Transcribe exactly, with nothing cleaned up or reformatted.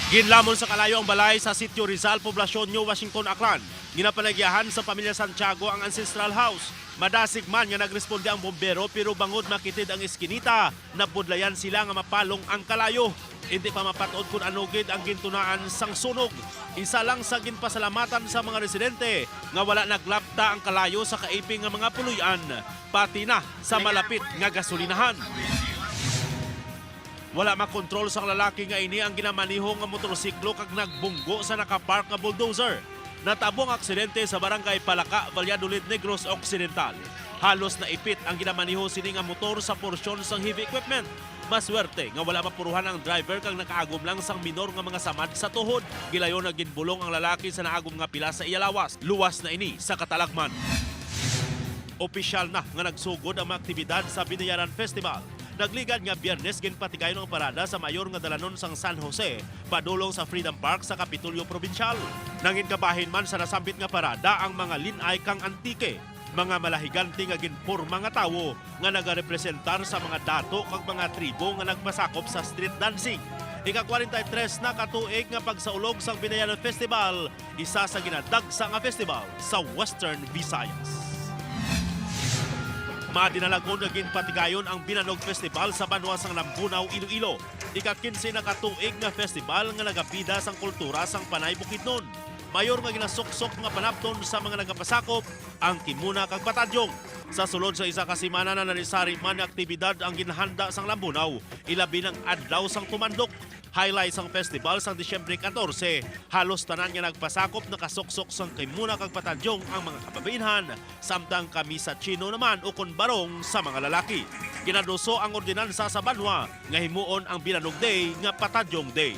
Ginlamon sa kalayo ang balay sa Sitio Rizal, Poblacion, New Washington, Aklan. Ginapanagyahan sa pamilya Santiago ang ancestral house. Madasig man nga nagresponde ang bombero, pero bangod makitid ang iskinita, nabudlayan sila nga mapalong ang kalayo. Hindi pa mapat-od kon ano gid ang gintunaan sang sunog. Isa lang sa ginpasalamatan sa mga residente nga wala naglapta ang kalayo sa kaiping nga mga puloy-an, pati na sa malapit nga gasolinahan. Wala makontrol sang lalaki nga ini ang ginamaneho nga motorsiklo kag nagbunggo sa nakapark nga bulldozer. Natabo ang aksidente sa Barangay Palaka, Valladolid, Negros Occidental. Halos naipit ang ginamaneho sini nga motor sa porsyon sang heavy equipment. Maswerte nga wala mapuruhan ang driver kag nakaagom lang sang minor nga mga samad sa tuhod. Gilayon nga ginbulong ang lalaki sa naagom nga pila sa iya lawas. Luwas na ini sa katalagman. Opisyal na nga nagsugod ang mga aktibidad sa Binayaran Festival. Nagligad nga Biyernes, ginpatigayon ang parada sa mayor nga dalanon sang San Jose padulong sa Freedom Park sa Kapitolyo Probinsyal. Nangin kabahin man sa nasambit nga parada ang mga lin-ay kang Antique, mga malahigante nga ginporma nga tawo nga nagarepresentar sa mga dato kag mga tribo nga nagpasakop sa street dancing. Ika-kwarenta y tres na ka tuig nga pagsaulog sang Binayaran Festival, isa sa ginadagsa nga festival sa Western Visayas. Madinalagon nga ginpatigayon ang Binanog Festival sa banwa sang Lambunao, Iloilo. Ika-kinse na ka tuig nga festival nga nagabida sang kultura sang Panay Bukidnon. Mayor nga ginasuksok nga panapton sa mga nagapasakop ang kimuna kag patadyong. Sa sulod sa isa ka semana na narisari man nga aktibidad ang ginhanda sang Lambunao, ilabi nang adlaw sang tumandok. Highlight sang festival sang Disyembre katorse, halos tanan nga nagpasakop nakasuksok sang kimuna kag patadyong ang mga kababainhan, samtang kamisa chino naman ukon barong sa mga lalaki. Ginaduso ang ordinansa sa banwa nga himuon ang Binanog Day nga Patadyong Day.